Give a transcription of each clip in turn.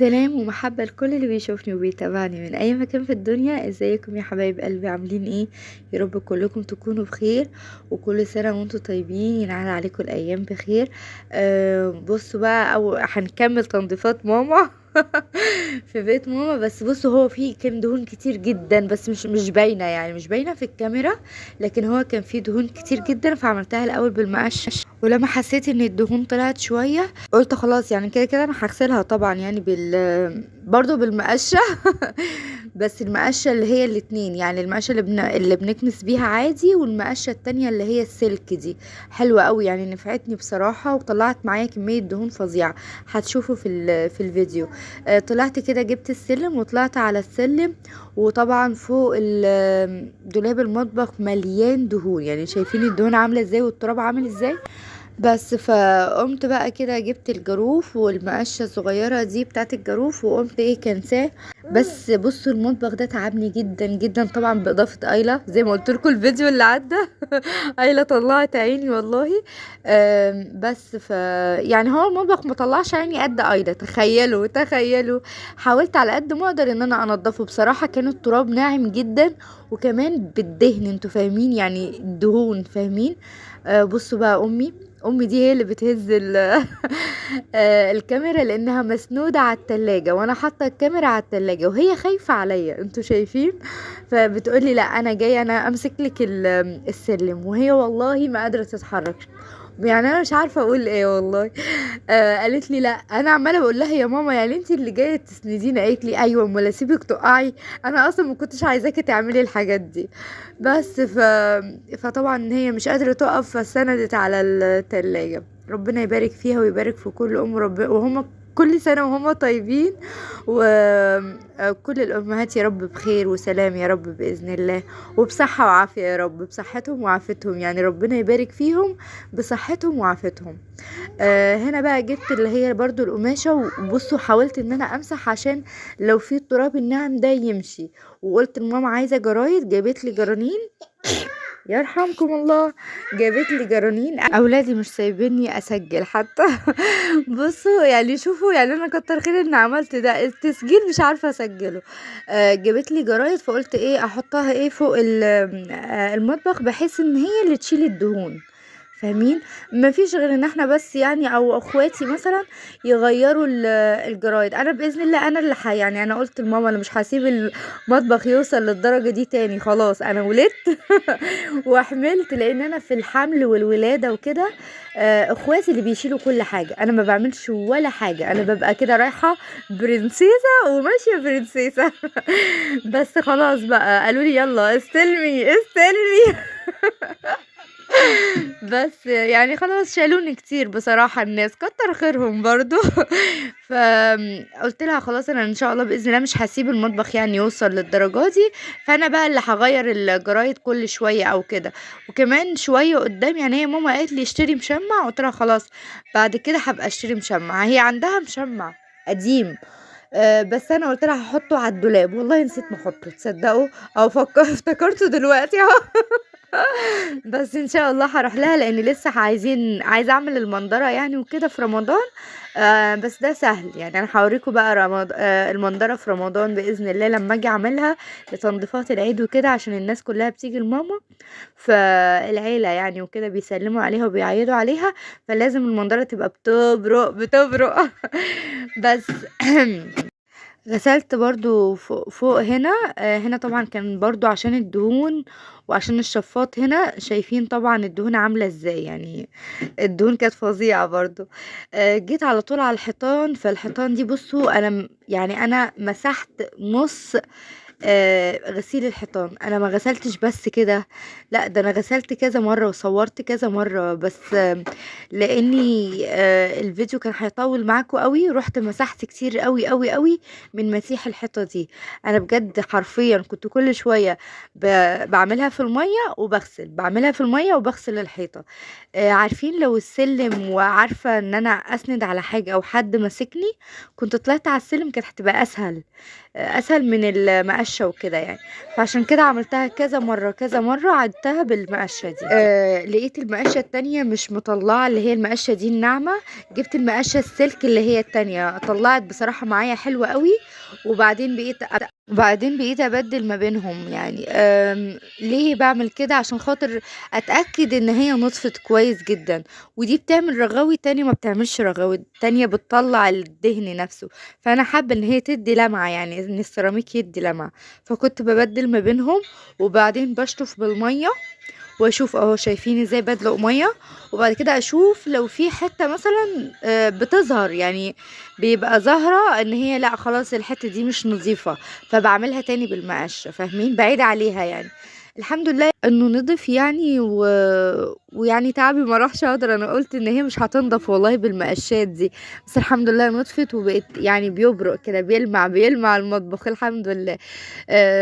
سلام ومحبة لكل اللي بيشوفني وبيتابعني من أي مكان في الدنيا. ازيكم يا حبايب قلبي؟ عاملين ايه؟ يا رب كلكم تكونوا بخير، وكل سنة وانتم طيبين، ينعاد عليكم الأيام بخير. بصوا بقى، أو هنكمل تنظيفات ماما في بيت ماما. بس بصوا، هو فيه كان دهون كتير جدا، بس مش باينة، يعني مش باينة في الكاميرا، لكن هو كان فيه دهون كتير جدا. فعملتها الأول بالمقش، ولما حسيت ان الدهون طلعت شوية قلت خلاص، كده كده انا هغسلها طبعا، برضو بالمقشة. بس المقشة اللي هي الاتنين، يعني المقشة اللي بنكنس بيها عادي، والمقشة التانية اللي هي السلك دي حلوة قوي، نفعتني بصراحة وطلعت معايا كمية دهون فظيعة، هتشوفوا في الفيديو. طلعت كده جبت السلم وطلعت على السلم، وطبعا فوق دولاب المطبخ مليان دهون، شايفين الدهون عاملة ازاي والتراب عامل ازاي. بس فقمت بقى كده جبت الجاروف والمقشة الصغيرة دي بتاعت الجاروف، وقمت كنساه. بس بصوا المطبخ ده تعبني جدا جدا، طبعا بإضافة أيلا زي ما قلت لكم الفيديو اللي عدى. أيلا طلعت عيني والله. بس هو المطبخ ما طلعش عيني قد أيلا، تخيلوا. حاولت على قد ما اقدر ان انا انضفه، بصراحة كان التراب ناعم جدا، وكمان بالدهن، انتوا فاهمين يعني الدهون، فاهمين. بصوا بقى، امي دي هي اللي بتهز الكاميرا لانها مسنودة على التلاجة، وانا حاطة الكاميرا على التلاجة وهي خايفة عليا، انتوا شايفين. فبتقولي لا انا جاية، انا امسك لك السلم، وهي والله ما قادرة تتحرك، انا مش عارفة اقول ايه والله. قالت لي لا، انا عمالة بقول لها يا ماما انتي اللي جاية تسندينا، قالت لي ايوه امال اسيبك تقعي، انا اصلا ما كنتش عايزاكي تعملي الحاجات دي. بس فطبعا هي مش قادرة تقف، فسندت على التلاجة. ربنا يبارك فيها ويبارك في كل ام، رب وهم كل سنة وهم طيبين، وكل الأمهات يا رب بخير وسلام يا رب بإذن الله، وبصحة وعافية يا رب، بصحتهم وعافتهم، ربنا يبارك فيهم بصحتهم وعافتهم. هنا بقى جبت اللي هي برضو القماشة، وبصوا حاولت ان انا امسح عشان لو في التراب الناعم ده يمشي، وقلت لماما عايزة جرايد، جابت لي جرانين، يرحمكم الله، جابت لي جرانين. اولادي مش سايبيني اسجل حتى. بصوا شوفوا، انا كتر خير ان عملت ده التسجيل، مش عارفه اسجله. جابت لي جرايد، فقلت احطها فوق المطبخ، بحيث ان هي اللي تشيل الدهون، فاهمين. مفيش غير ان احنا بس او اخواتي مثلا يغيروا الجرايد. انا باذن الله انا اللي يعني انا قلت لماما انا مش هسيب المطبخ يوصل للدرجه دي تاني، خلاص انا ولدت وحملت، لان انا في الحمل والولاده وكده، اخواتي اللي بيشيلوا كل حاجه، انا ما بعملش ولا حاجه، انا ببقى كده رايحه برنسيسه وماشيه برنسيسه. بس خلاص بقى قالوا لي يلا استلمي استلمي. بس خلاص شالوني كتير بصراحة الناس، كتر خيرهم برضو. فقلت لها خلاص انا ان شاء الله بإذن الله مش هسيب المطبخ يوصل للدرجة دي، فانا بقى اللي هغير الجرايد كل شوية او كده. وكمان شوية قدام، هي ماما قالت لي اشتري مشمع، قلت لها خلاص بعد كده هبقى اشتري مشمع، هي عندها مشمع قديم، بس انا قلت لها هحطه على الدولاب، والله نسيت ما احطه، تصدقوا او افتكرته دلوقتي اهو. بس ان شاء الله هروح لها، لان لسه عايزه اعمل المنظره في رمضان. بس ده سهل، انا هوريكم بقى المنظره في رمضان باذن الله لما اجي اعملها لتنظيفات العيد وكده، عشان الناس كلها بتيجي لماما فالعيله بيسلموا عليها وبيعيدوا عليها، فلازم المنظره تبقى بتبرق بتبرق. بس غسلت برضو فوق هنا، هنا طبعا كان برضو عشان الدهون وعشان الشفاط، هنا شايفين طبعا الدهون عاملة ازاي، الدهون كانت فظيعة برضو. جيت على طول على الحيطان، فالحيطان دي بصوا انا انا مسحت نص، غسيل الحيطان، انا ما غسلتش بس كده، لا ده انا غسلت كذا مرة وصورت كذا مرة، بس لاني، الفيديو كان هيطول معاكم قوي، رحت مسحت كتير قوي قوي قوي من مسيح الحيطة دي. انا بجد حرفيا كنت كل شوية بعملها في المية وبغسل، بعملها في المية وبغسل الحيطة. عارفين لو السلم وعارفة ان انا اسند على حاجة او حد ماسكني كنت طلعت على السلم، كانت هتبقى اسهل، اسهل من المقشة بالمقشه وكده يعني. فعشان كده عملتها كذا مرة كذا مرة، عدتها بالمقشه دي. لقيت المقشه التانية مش مطلعه، اللي هي المقشه دي الناعمة، جبت المقشه السلك اللي هي التانية، طلعت بصراحة معايا حلوة قوي. وبعدين بقيت ابدل ما بينهم يعني. ليه بعمل كده؟ عشان خاطر اتاكد ان هي نطفت كويس جدا. ودي بتعمل رغاوي، تانية ما بتعملش رغاوي، تانية بتطلع الدهن نفسه. فانا حابة ان هي تدي لمعة، يعني ان السيراميك يدي لمعة، فكنت ببدل ما بينهم. وبعدين بشطف بالمية واشوف اهو، شايفين ازاي بدلق مية، وبعد كده اشوف لو في حتة مثلا بتظهر، يعني بيبقى ظاهره ان هي لا خلاص الحتة دي مش نظيفة، فبعملها تاني بالمقشه، فاهمين؟ بعيد عليها يعني. الحمد لله انه نضف يعني، ويعني تعبي ما راحش اقدر. انا قلت ان هي مش هتنضف والله بالمقشات دي، بس الحمد لله نضفت وبقت يعني بيبرق كده، بيلمع المطبخ الحمد لله.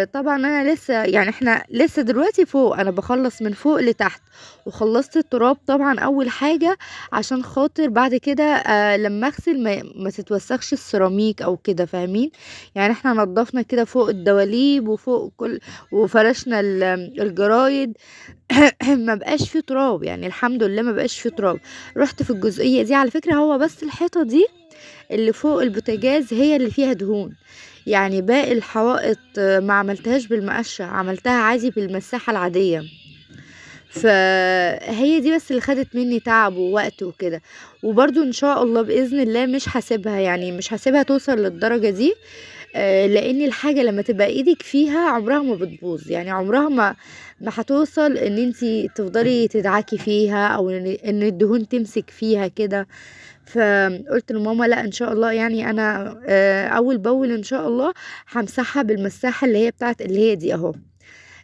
طبعا انا لسه يعني احنا لسه دلوقتي فوق، انا بخلص من فوق لتحت، وخلصت التراب طبعا اول حاجة عشان خاطر بعد كده لما اغسل ما تتوسخش السيراميك او كده، فاهمين؟ يعني احنا نضفنا كده فوق الدواليب وفوق كل، وفرشنا الجرايد ما بقاش فيه تراب يعني، الحمد لله ما بقاش فيه تراب. رحت في الجزئية دي على فكرة، هو بس الحيطة دي اللي فوق البوتاجاز هي اللي فيها دهون يعني، باقي الحوائط ما عملتهاش بالمقشة، عملتها عادي بالمساحة العادية. فهي دي بس اللي خدت مني تعب ووقت وكده. وبرضو ان شاء الله بإذن الله مش هسيبها، يعني مش هسيبها توصل للدرجة دي، لان الحاجة لما تبقى ايدك فيها عمرها ما بتبوظ، يعني عمرها ما هتوصل ان انتي تفضلي تدعكي فيها او ان الدهون تمسك فيها كده. فقلت لماما لا ان شاء الله يعني انا اول باول ان شاء الله همسحها بالمساحة اللي هي بتاعت اللي هي دي اهو،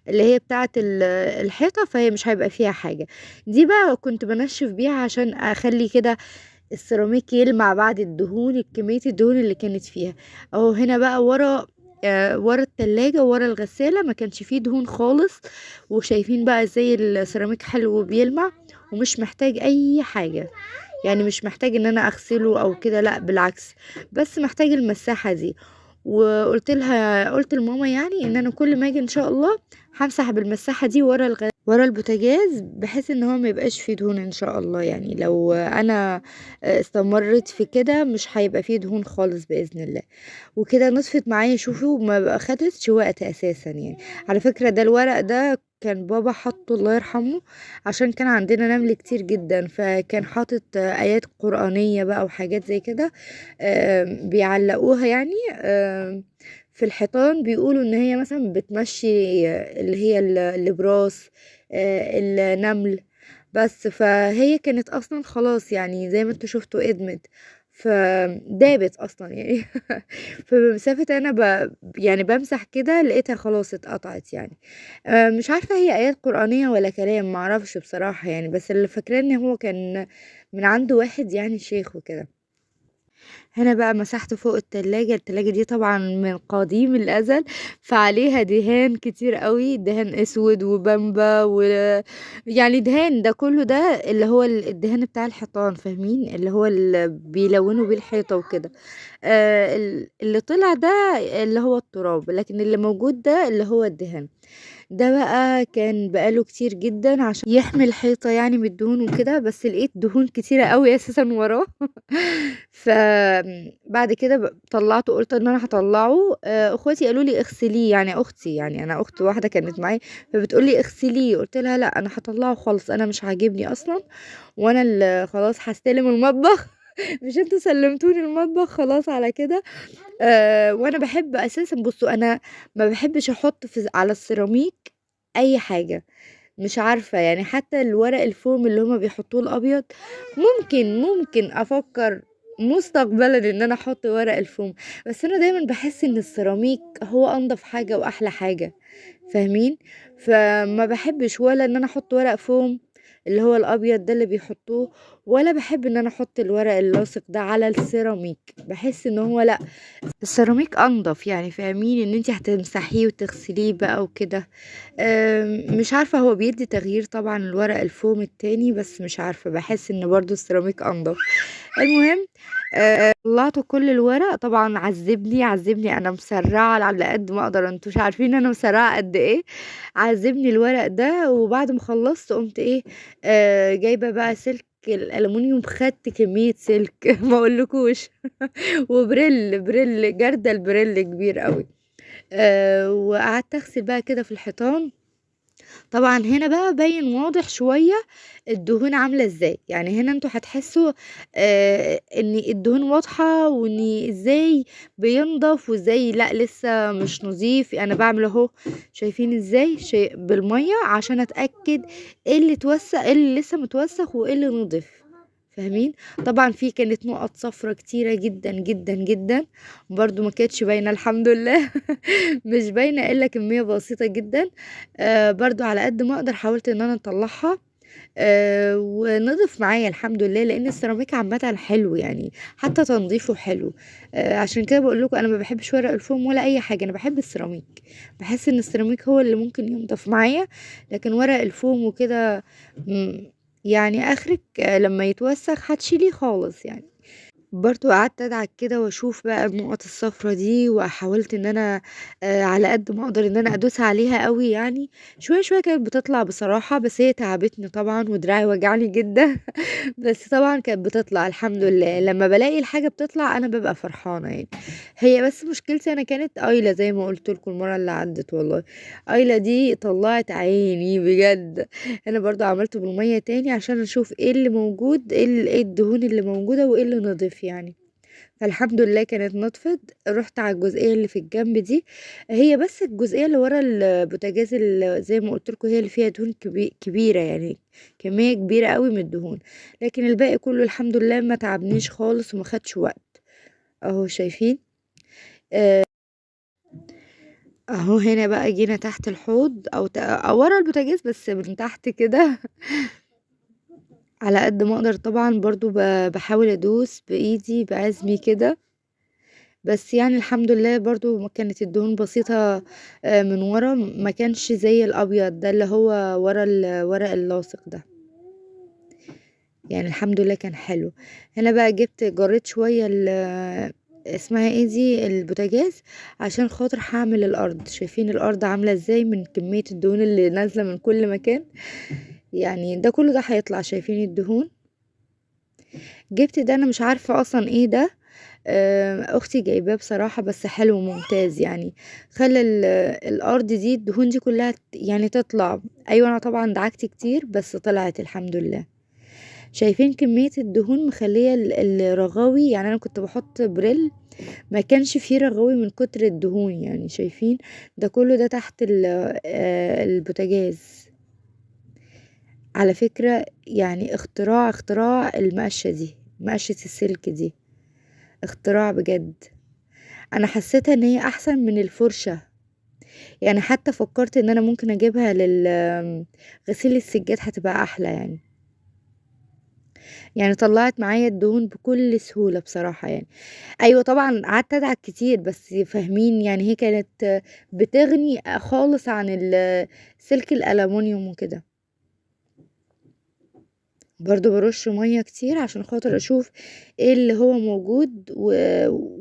اللي هي بتاعت الحيطة، فهي مش هيبقى فيها حاجة. دي بقى كنت بنشف بيها عشان اخلي كده السيراميك يلمع بعد الدهون، كمية الدهون اللي كانت فيها. اهو هنا بقى ورا التلاجة ورا الغسالة ما كانش فيه دهون خالص، وشايفين بقى ازاي السيراميك حلو وبيلمع ومش محتاج اي حاجة، يعني مش محتاج ان انا اغسله او كده، لا بالعكس، بس محتاج المساحة دي. وقلت لها، قلت لماما يعني ان انا كل ما اجي ان شاء الله همسح بالمساحة دي ورا البوتاجاز، بحيث ان هو ما يبقاش فيه دهون ان شاء الله. يعني لو انا استمرت في كده مش هيبقى فيه دهون خالص باذن الله. وكده نصفت معايا، شوفوا ما اخدتش وقت اساسا يعني. على فكرة ده الورق ده كان بابا حطه الله يرحمه، عشان كان عندنا نمل كتير جدا، فكان حاطط ايات قرآنية بقى وحاجات زي كده، بيعلقوها يعني في الحيطان، بيقولوا ان هي مثلا بتمشي اللي هي الابراس، النمل بس. فهي كانت اصلا خلاص يعني زي ما انتوا شفتوا ادمت، فدابت اصلا يعني فبمسافة انا يعني بمسح كده لقيتها خلاص اتقطعت يعني. مش عارفة هي ايات قرآنية ولا كلام، معرفش بصراحة يعني، بس اللي فاكراه ان هو كان من عنده واحد يعني شيخ وكده. هنا بقى مسحت فوق التلاجة، التلاجة دي طبعا من قديم الازل، فعليها دهان كتير قوي، دهان اسود وبامبا يعني دهان ده كله، ده اللي هو الدهان بتاع الحيطان، فاهمين؟ اللي هو اللي بيلونوا بيه الحيطة وكده. اللي طلع ده اللي هو التراب، لكن اللي موجود ده اللي هو الدهان. ده بقى كان بقاله كتير جدا عشان يحمي الحيطة يعني من الدهون وكده، بس لقيت دهون كتيرة قوي اساسا وراه فبعد كده طلعته، قلت ان انا هطلعه. اخواتي قالوا لي اغسليه، يعني اختي، يعني انا اخت واحدة كانت معايا، فبتقول لي اغسليه، قلت لها لا انا هطلعه خالص، انا مش عاجبني اصلا، وانا اللي خلاص هستلم المطبخ مش انتوا سلمتوني المطبخ خلاص على كده. وانا بحب اساسا، بصوا انا ما بحبش احط على السيراميك اي حاجة، مش عارفة يعني، حتى الورق الفوم اللي هما بيحطوه الابيض ممكن افكر مستقبلا ان انا احط ورق الفوم، بس انا دايما بحس ان السيراميك هو انضف حاجة واحلى حاجة، فاهمين؟ فما بحبش ولا ان انا احط ورق فوم اللي هو الابيض ده اللي بيحطوه، ولا بحب ان انا احط الورق اللاصق ده على السيراميك، بحس ان هو لا، السيراميك انضف يعني، فاهمين؟ ان انتي هتمسحيه وتغسليه بقى وكده. مش عارفة هو بيدي تغيير طبعا الورق الفوم التاني، بس مش عارفة، بحس ان برضو السيراميك انضف. المهم طلعت كل الورق طبعا، عذبني عذبني، انا مسرعة على قد ما اقدر، انتوا مش عارفين انا مسرعة قد ايه، عذبني الورق ده. وبعد ما خلصت قمت ايه، جايبه بقى سلك الالومنيوم، خدت كمية سلك ما اقولكوش وبريل، بريل جردل، بريل كبير قوي. وقعدت اغسل بقى كده في الحيطان. طبعا هنا بقى باين واضح شوية الدهون عاملة ازاي، يعني هنا انتوا هتحسوا ان الدهون واضحة، وان ازاي بينضف وازاي لا لسه مش نظيف. انا بعمل اهو، شايفين ازاي شيء بالمية عشان اتأكد ايه اللي اتوسخ، ايه اللي لسه متوسخ وايه اللي نضيف، فاهمين؟ طبعا في كانت نقط صفرة كتيرة جدا جدا جدا، برضو ما كانتش باينة الحمد لله مش باينة الا كمية بسيطة جدا. برضو على قد ما اقدر حاولت ان انا اطلعها، ونضف معايا الحمد لله، لان السيراميك عامة حلو يعني، حتى تنظيفه حلو. عشان كده بقول لكم انا ما بحبش ورق الفوم ولا اي حاجة، انا بحب السيراميك، بحس ان السيراميك هو اللي ممكن ينضف معايا، لكن ورق الفوم وكده يعني اخرك لما يتوسخ هتشيليه خالص يعني. برضو قعدت ادعك كده واشوف بقى النقط الصفرة دي، وحاولت ان انا على قد ما اقدر ان انا ادوس عليها قوي يعني، شوية شوية كانت بتطلع بصراحة، بس هي تعبتني طبعا ودراعي وجعني جدا بس طبعا كانت بتطلع الحمد لله. لما بلاقي الحاجة بتطلع انا ببقى فرحانة يعني. هي بس مشكلتي انا كانت ايلا زي ما قلت لكم المرة اللي عدت، والله ايلا دي طلعت عيني بجد. انا برضو عملته بالمية تاني عشان اشوف ايه اللي موجود، ايه الدهون اللي موجودة وايه اللي نضيف يعني. فالحمد لله كانت نطفت. رحت على الجزئية اللي في الجنب دي، هي بس الجزئية اللي ورا البوتاجاز اللي زي ما قلت لكم هي اللي فيها دهون كبيرة يعني، كمية كبيرة قوي من الدهون، لكن الباقي كله الحمد لله ما تعبنيش خالص وما خدش وقت. اهو شايفين، اهو هنا بقى جينا تحت الحوض او ورا البوتاجاز بس من تحت كده على قد ما اقدر. طبعا برضو بحاول ادوس بايدي بعزمي كده، بس يعني الحمد لله برضو كانت الدهون بسيطة، من ورا، ما كانش زي الابيض ده اللي هو ورا الورق اللاصق ده يعني، الحمد لله كان حلو. هنا بقى جريت شوية اسمها ايه دي، البوتاجاز، عشان خاطر هعمل الارض. شايفين الارض عاملة ازاي من كمية الدهون اللي نازلة من كل مكان يعني، ده كله ده هيطلع. شايفين الدهون؟ جبت ده انا مش عارفة اصلا ايه ده، اختي جايباه بصراحة، بس حلو وممتاز يعني، خلى الارض دي الدهون دي كلها تطلع. ايوه انا طبعا دعكت كتير بس طلعت الحمد لله. شايفين كمية الدهون مخلية الرغاوي، يعني انا كنت بحط بريل ما كانش فيه رغاوي من كتر الدهون يعني. شايفين ده كله ده تحت البوتاجاز. على فكرة يعني اختراع المقشة دي، مقشة السلك دي اختراع بجد. انا حسيتها ان هي احسن من الفرشة يعني، حتى فكرت ان انا ممكن اجيبها للغسيل السجاد، هتبقى احلى يعني. طلعت معايا الدهون بكل سهولة بصراحة يعني. ايوه طبعا قعدت ادعك كتير بس فاهمين يعني، هي كانت بتغني خالص عن سلك الالومنيوم وكده. برضو برش مية كتير عشان خاطر اشوف ايه اللي هو موجود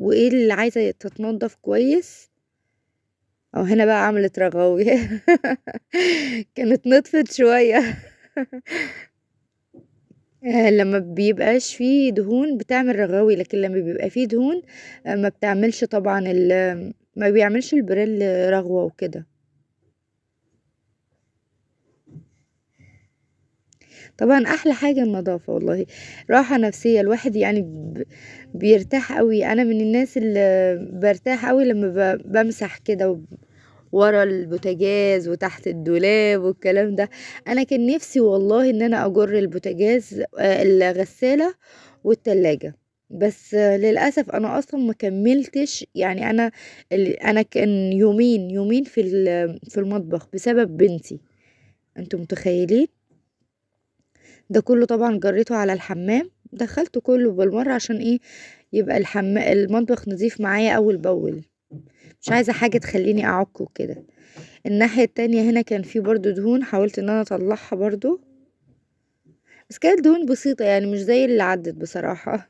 وايه اللي عايزة تتنضف كويس. او هنا بقى عملت رغاوي كانت نطفت شوية لما بيبقاش فيه دهون بتعمل رغاوي، لكن لما بيبقى فيه دهون، ما بتعملش طبعا ما بيعملش البريل رغوة وكده. طبعا احلى حاجة النظافة والله، راحة نفسية الواحد يعني بيرتاح قوي. انا من الناس اللي برتاح قوي لما بمسح كده ورا البوتاجاز وتحت الدولاب والكلام ده. انا كان نفسي والله ان انا اجر البوتاجاز، الغسالة والتلاجة، بس للأسف انا اصلا ما كملتش يعني. انا كان يومين في المطبخ بسبب بنتي، انتم متخيلين؟ ده كله طبعا جريته على الحمام، دخلته كله بالمرة عشان ايه؟ يبقى المطبخ نظيف معايا اول باول، مش عايزة حاجة تخليني اعك وكده. الناحية التانية هنا كان في برضو دهون، حاولت ان انا اطلعها برضو، بس كانت دهون بسيطة يعني مش زي اللي عدت بصراحة.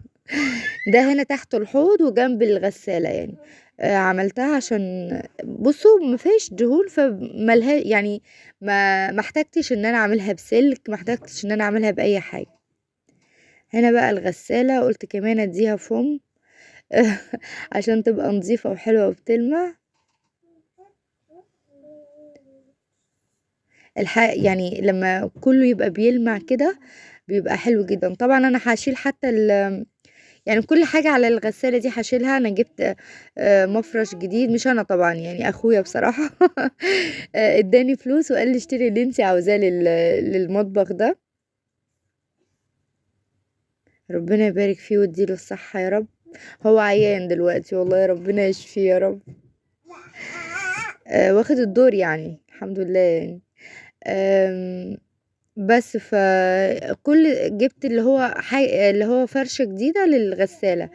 ده هنا تحت الحوض وجنب الغسالة يعني. عملتها عشان بصوا ما فيهاش دهون، فملها يعني ما احتاجتش ان انا اعملها بسلك، ما احتاجتش ان انا اعملها باي حاجة. هنا بقى الغسالة قلت كمان اديها فوم عشان تبقى نظيفة وحلوة وبتلمع. يعني لما كله يبقى بيلمع كده بيبقى حلو جدا. طبعا انا هشيل حتى يعني كل حاجة على الغسالة دي هشيلها. انا جبت مفرش جديد، مش انا طبعا يعني اخويا بصراحة اداني فلوس وقال لي اشتري اللي انتي عاوزاه للمطبخ ده. ربنا يبارك فيه ويديله الصحة يا رب. هو عيان دلوقتي والله، ربنا يشفيه يا رب. واخد الدور يعني الحمد لله يعني. بس فكل جبت اللي هو اللي هو فرشة جديدة للغسالة،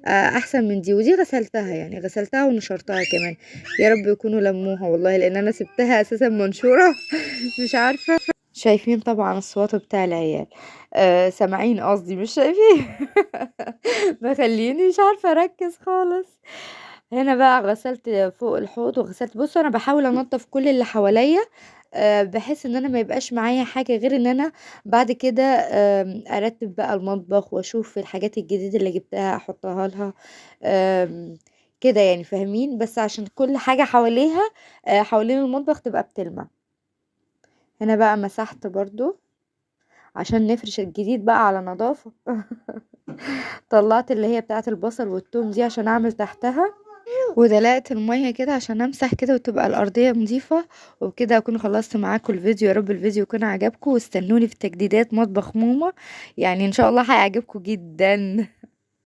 احسن من دي، ودي غسلتها يعني، غسلتها ونشرتها كمان. يا رب يكونوا لموها والله، لان انا سبتها اساسا منشورة مش عارفة. شايفين طبعا الصوت بتاع العيال، سامعين قصدي مش شايفين مخليني مش عارفة اركز خالص. هنا بقى غسلت فوق الحوض وغسلت. بصوا انا بحاول انظف كل اللي حواليا، بحيث ان انا ما يبقاش معايا حاجة غير ان انا بعد كده ارتب بقى المطبخ واشوف الحاجات الجديدة اللي جبتها احطها لها، كده يعني، فاهمين؟ بس عشان كل حاجة حوالين المطبخ تبقى بتلمع. هنا بقى مسحت برضو عشان نفرش الجديد بقى على نظافة. طلعت اللي هي بتاعة البصل والثوم دي عشان اعمل تحتها، ودلقت المية كده عشان امسح كده وتبقى الارضية نظيفة. وبكده اكون خلصت معاكم الفيديو. يا رب الفيديو يكون عجبكم، واستنوني في تجديدات مطبخ ماما، يعني ان شاء الله هيعجبكم جدا.